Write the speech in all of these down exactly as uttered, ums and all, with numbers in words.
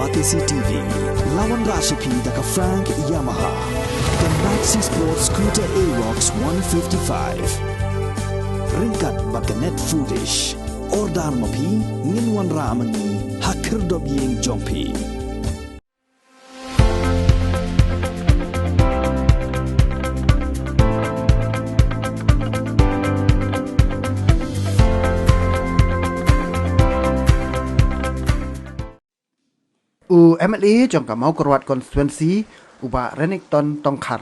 Batesi T V, la wanrah sha phi da ka Frank Yamaha, ka Maxi Sport Scooter Aerox one fifty-five. Ryngkat bad ka Net Foodish. Order ma phi, ngin wanrah ma ngi ha khyrdop ïing jong phi. U M L A jong ka Mawkyrwat Constituency, u Bah Renikton Tongkhar,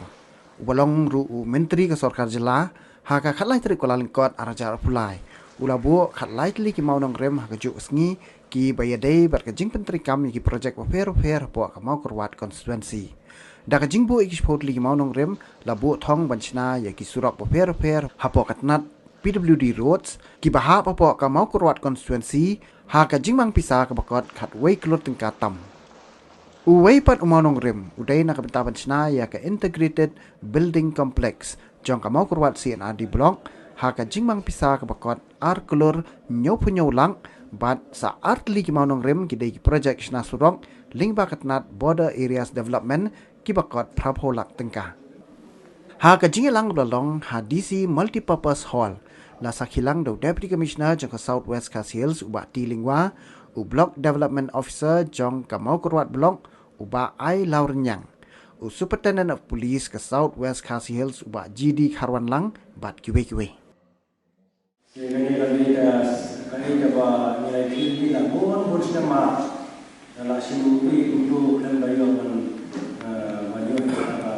uba long ruh u Myntri ka Sorkar Jylla, ha ka khatlai tarik Kyllalyngkot arhajar arphew lai, u la buh khatlai tylli ki mawnongrim ha kajuh ka sngi, kiba ïadei bad ka jingpyntreikam ïa ki projek bapher bapher hapoh ka Mawkyrwat Constituency. Da ka jingbuh ïa ki shiphew tylli ki mawnongrim, la buh thong ban shna ïa ki surok bapher bapher hapoh ka tnat P W D Roads, kiba hap hapoh ka Mawkyrwat Constituency, ha ka jingmang pisa kaba kot khatwei klur tyngka tam. Uwei pat u mawnongrim, u dei na ka bynta ban shna ïa ka Integrated Building Complex jong ka Mawkyrwat C and R D Block, ha ka jingmang pisa kaba kot ar klur hynñiewphew hynñiew lak, bad sa ar tylli ki mawnongrim ki dei ki projek shna surok lyngba ka tnat Border Areas Development, kiba kot phraphew lak tyngka. Ha ka jingïalang ba la long ha D C Multipurpose Hall, la sakhi lang da u Deputy Commissioner jong ka South West Khasi Hills, u Bah T Lyngwa, u Block Development Officer jong ka Mawkyrwat Block, u Bah I Lawrniang, u Superintendent of Police ka South West Khasi Hills, u Bah G D Kharwanlang, bad kiwei kiwei. Te kane ka dei ka, ka dei kaba ngi la ïa peit la bun bun snem ma la shim ïa kumto khlem da ïoh ban, eh, ban ïoh ïa ka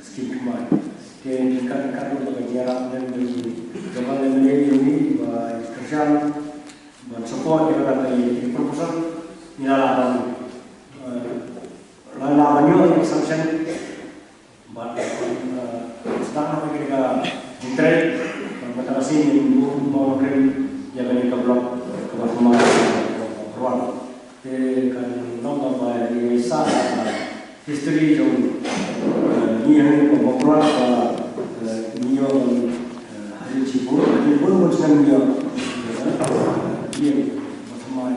skim thymmai. Te ryngkat ryngkat ruh bad ka jingïarap lem jong ka M L A jong ngi ba kyrshan ban support ïa kata ka proposal, ngi la lah ban, eh, la lah ban ïoh ïa ka sanction. Bad, eh, sdang na ka jingtrei, bad mynta ka sngi ngin buh mawnongrim ïa kane ka block kaba thymmai ka Mawkyrwat. Te kan long kaba ïa sah history jong, eh, ngi hangne ka Mawkyrwat ba, eh, ngi ïoh, eh, ha ïing shibun, ha ïing bun bun snem ngi ïoh, eh, ïing ba thymmai.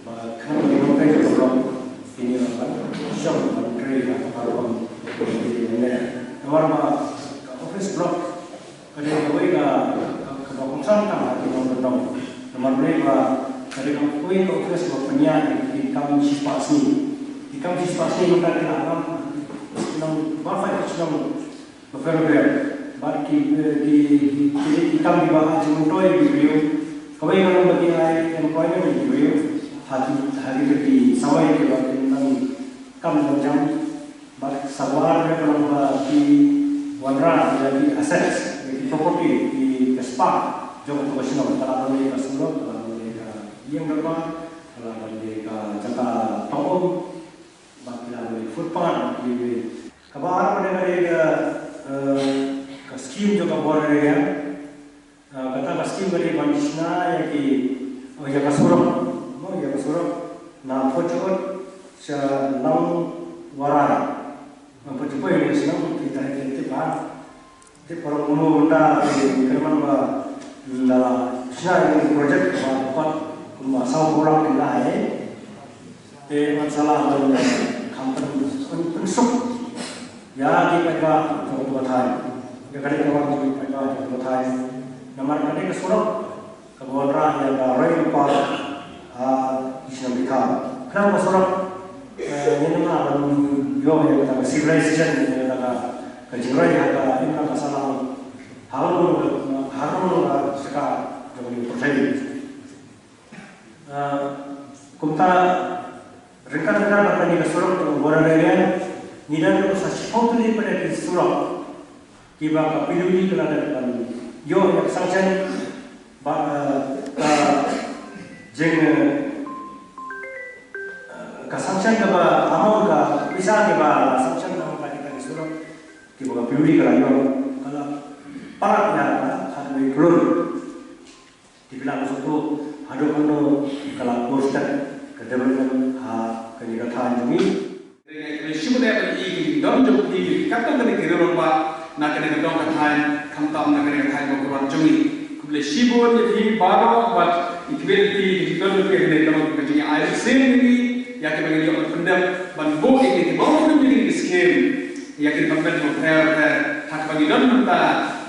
Ba khnang ba ki nongtrei jong ka block kin ïoh ban shong ban trei ha ka rukom. Namar ba ka office block ka dei kawei ka, ka, kaba kongsan tam ha ki nongkyndong. Namar balei ba ka dei kawei ka office ba pynïaid ïa ki kam shispah sngi. Ki kam shispah sngi mynta ki la ram, ki nong, baroh ki shnong bapher bapher. Bad ki, ki, ki, ki, ki kam kiba ai jingmyntoi ïa ki briew. Kawei ka long ba ki ai employment ïa ki briew. Ha ki, ha ki, ki sawai kiba kin nang kam nang jam. Bad sa kaba ar ka long ba ki wanrah ïa ki assets, ïa ki property, ki, ka spah jong ka shnong, ka la ban ïa ka surok, ka la ban ïa ka ïing dorbar, ka la ban ïa ka jaka tong um. Bad ki la ban footpath, bad ki, kaba ar ka dei ka, eh, ka skim jong ka border area. Eh, kata ka skim ka dei ban shna ïa ki, oh, ïa ka surok, no, ïa ka surok na Phochot sha Langwarai. Na Phochot poi ïa ka shnong, ki trai ki tip ba. Te para kumno mynta ki kyrmen ba la shna ïa ki project ba kot kumba saw phew lak ki la ai. Te ngan sa lah ban kham pyn, pyn, pynsuk ïa ki paidbah jong ka thaiñ. Ïa ka dei ka wan jong ki paidbah jong ka thaiñ. Namar ka dei ka surok kaba wanrah ïa ka Royal Park ha ki shnong ki thaw. Khnang ba surok, eh, ngin ym lah ban ïoh ïa kata ka civilization, ïa kata ka, ka jingroi ha ka imlang ka sahlang. Harud, harud ka jaka jong ka pyrthei. Eh, kumta ryngkat ryngkat bad kane ka surok jong ka border area, ngi don ruh sa shiphew tylli pat ki surok kiba ka P W D ka la dep ban ïoh ïa ka sanction, ba, eh, ka jing, eh, ka sanction kaba amount ka pisa kiba la sanction namar ka kita ki surok kiba ka P W D ka la ïoh ka la palat ïa ka khatwei klur. Te phi lah ban sngewthuh haduh katno ka la boost ka development ha kane ka thaiñ jong ngi. Kane shibun ïa ka i ki dom jong ki ki katno kane ki rong ba na kane ka dong ka thaiñ khamtam na kane ka thaiñ ba ka wan jong ngi. Khublei shibun ïa phi baroh bad ïa ki bad ki ki dom jong ki kane ka dong ka jong ngi ai sing ngi. Ïa kiba ngi ïoh ban pyndep ban buh ïa ki, kiba ym don ïa ki skim ïa ki department bapher bapher. Ha kaba ngi don mynta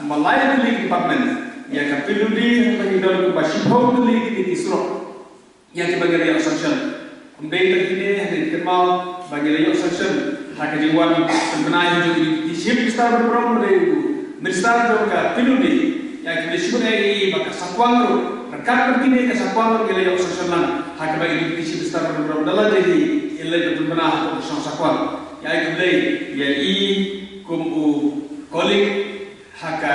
ba lai tylli ki department, ïa ka P W D ha kaba ngi don kumba shiphew tylli ki, ki surok ïa kiba ngi la ïoh sanction. Ym dei tang kine, hynrei kynmaw ba ngi la ïoh sanction ha ka jingwan pynbna ïa u Deputy Chief Minister ba burom, ba dei u Minister jong ka P W D, ïa kiba la shim ei ei ba ka Sakwang ruh, ryngkat bad kine ka Sakwang ruh ngi la ïoh sanction lang ha kaba u Deputy Chief Minister ba burom da la dei i leit ban pynbna ha ka shnong Sakwang. Ïa kiba la ïa i kum u colleague ha ka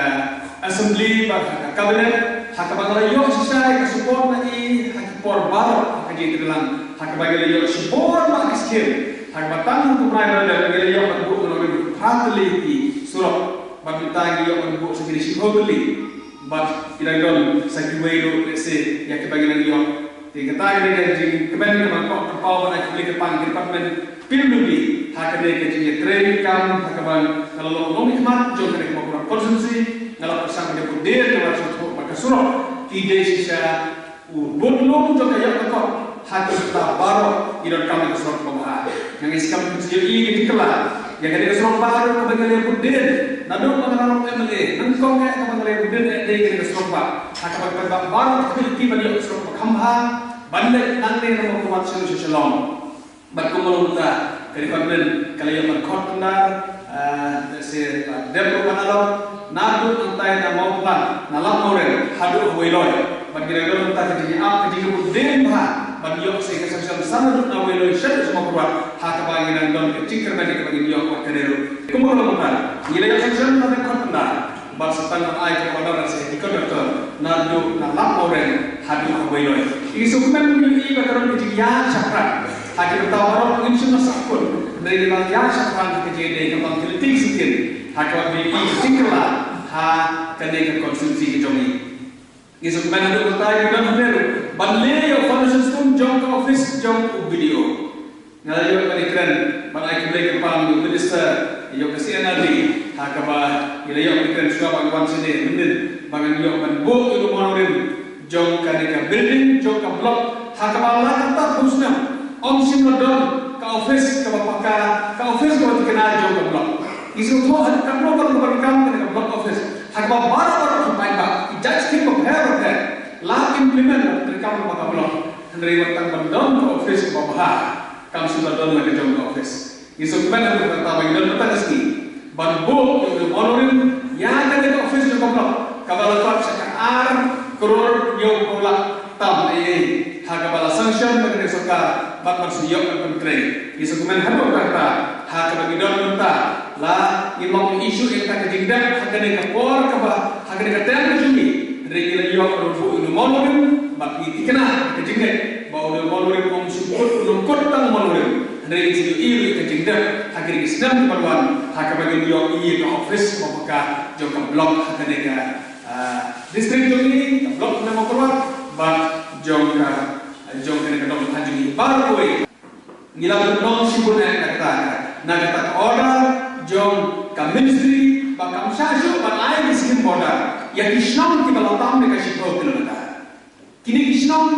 Assembly bad ha ka Cabinet, ha kaba ngi la ïoh shisha ïa ka support na i ha ki por baroh ha ka jingïatreilang, ha kaba ngi la ïoh shibun bha ki skim, ha kaba tang u Bnai Bradel ngi la ïoh ban buh ngi la ïoh ban buh pha tylli ki surok, bad mynta ngi ïoh ban buh sa ki shiphew tylli, bad ki dang don sa kiwei ruh, let's say, ïa kiba ngi dang ïoh. Te kata ka dei ka jingkmen kaba nga kwah ban pynpaw ban ai khublei kyrpang ïa ki department pynlong ha kane ka jingïatreilang ha kaba ka la long nongmihkhmat jong kane ka Mawkyrwat constituency. Nga la pyrshang ban ïa bud dien kaba sngewthuh ba ka surok ki dei shisha u budlong jong ka ïap ka kot ha ki rta baroh ki donkam ïa ka surok kaba bha. Nga ngeit skhem ba phin sa ïohi ïa ka jingkylla ïa kane ka surok baroh kaba ngi la ïa bud dien. Naduh ba nga la long M L A nyngkong eh kaba nga la ïa bud dien eh dei kane ka surok ba ha kaba ka baroh ki ïohi ban ïoh ka surok ba kham bha ban leit nangne na Mawkyrwat sha Shillong. Bad kumba long mynta ka department ka la ïoh ban khot pyndar, ah, se, ah, dep ruh ban alot naduh nangtai na Mawphlang, na Lap Mawreng haduh ha Weiloi. Bad ngi dang don mynta ka jingïa ap ka jingïabud dien bha ban ïoh sa ka sanction sa naduh na Weiloi shaduh sha Mawkyrwat ha kaba ngi dang don ka jingkyrmen kaba ngi ïoh bad ka dei ruh. Kumba long mynta ngi la ïoh sanction, la dep khot pyndar. Bad sa tang ban ai ka order sa ïa ki contractor naduh na Lap Mawreng haduh ha Weiloi. Ngi sngewkmen ba ngi ïohi ba ka don ka jingïaid shaphrang ha ki bynta baroh, ngim shym la sahkut. Hynrei ngi la ïaid shaphrang ha ka jingïadei ka bang ki lynti ki syngkien ha kaba ngi ïohi ka jingkylla ha kane ka constituency ka jong ngi. Ngi sngewkmen haduh katta ngi don hangne ruh ban leh ïa u foundation stone jong ka office jong u B D O. Nga la ïoh ban ïakren ban ai khublei kyrpang ïa u Minister ïa ka C and R D ha kaba ngi la ïoh ban ïakren shuwa ba ngi wan shane mynnin ba ngan ïoh ban buh ïa u moratorium jong kane ka building jong ka block ha kaba la katta phew snem ym shym la don ka office kaba paka, ka office kaba thikna jong ka block. Ngi sngewthuh ha ka block kaba, kaba donkam kane ka block office ha kaba baroh baroh ki paidbah, ki jait skim bapher bapher la implement bad treikam lyngba ka block. Hynrei wat tang ban don ka office kaba bha, kam shu la don la ka jong ka office. Ngi sngewkmen ha kata ba ngi don mynta ka sngi ban buh ïa u moratorium ïa kane ka office jong ka block kaba la kwah sha ka ar klur hynñiew phew lak tam, eh, ha kaba la sanction da kane ka sorkar bad ban shu ïoh ban pyntrei. Ngi sngewkmen haduh katta ha kaba ngi don mynta, la ngim long issue ïa kata ka jingdep ha kane ka por kaba, ha kane ka term ka jong ngi. Hynrei ngi la ïoh ban buh ïa u moratorium bad ngi thikna ka jingngeit ba u moratorium um shu kut, um kut tang u moratorium. Hynrei ngi shu ïohi ïa ka jingdep ha kine ki snem kiban wan ha kaba ngin ïohi ïa ka office ba paka jong ka block ha kane ka, ah, district jong ngi, ka block na Mawkyrwat bad jong ka, jong kane ka dong ha jong ngi baroh kawei. Ngi la pynlong shibun eh na kata, na kata ka order jong ka ministry ba kam shah shuh ban ai ki scheme border ïa ki shnong kiba la tam da ka shiphew kilometer. Kine ki shnong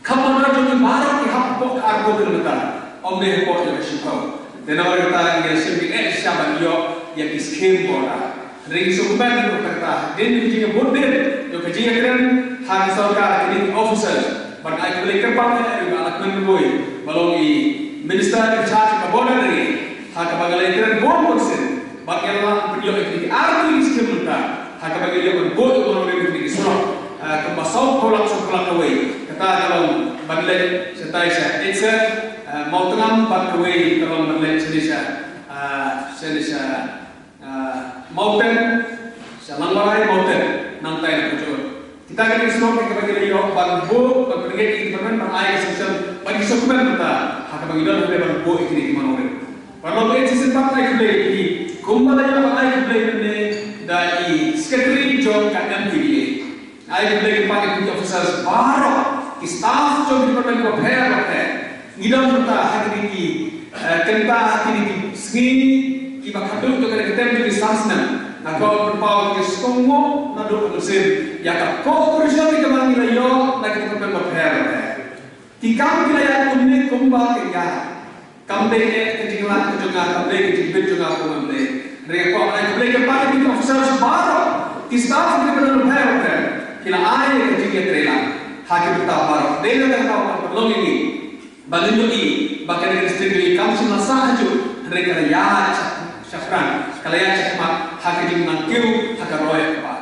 ka border jong ki baroh ki hap hapoh ka arphew kilometer, ym dei hapoh ïa ka shiphew. Te namar kata ngi la shim, ngi eh shisha ban ïoh ïa ki scheme border. Hynrei ngi sngewkmen ïa kata, hadien ka jingïabud dien ïa ka jingïakren ha ki sorkar, kine ki officers, ban ai khublei kyrpang ïa u Bah Lahkmen Rymbui ba long i Minister in charge ka border area, ha kaba ngi la ïakren bun bun sien bad ngi la pynïoh ïa kine ki arphew tylli ki skim mynta ha kaba ngi la ïoh ban buh ïa u moratorium ïa kine ki surok, eh, kumba saw phew lak, saw phew lak kawei. Kata ka long ban leit shatai sha Itsek, eh, Mawtngam, bad kawei ka long ban leit shane sha, eh, shane sha Ah, Mawten, sha Langwarai, Mawten, nangtai na Pujur. Kita ki dei ki surok kiba ngi la ïoh ban buh, ban pynngeit ïa ki department ban ai ka sanction, ban ki sngewkmen mynta ha kaba ngi don hangne ban buh ïa kine ki moratorium. Ban long ïa ka shisien pat ai khublei ïa ki, kumba la ïoh ban ai khublei mynne da i secretary jong ka M T D A. Ai khublei kyrpang ïa ki officers baroh, ki staff jong ki department bapher bapher. Ngi don mynta ha kine ki, eh, kynta ha kine ki sngi kiba khatduh jong kane ka term jong ngi san snem. Nga kwah pynpaw ïa ka sngewbha naduh ka mynsiem ïa ka cooperation kaba ngi la ïoh na ki department bapher bapher. Ki kam ki la ïaid kumne kumba ki ïaid. Kam dei eh ka jinglah ka jong nga, kam dei ka jingbit jong nga kum em dei. Hynrei nga kwah ban ai khublei kyrpad ïa ki officers baroh, ki staff kiba don bapher bapher, ki la ai ïa ka jingïatreilang ha ki bynta baroh. Dei na kata ka daw ban pynlong ïa ngi ba ngin ïohi ba kane ka district jong ngi kam shym la sah hajuh, hynrei ka la ïaid shaphrang, ka la ïaid shakhmat ha ka jingnang kiew, ha ka roi kaba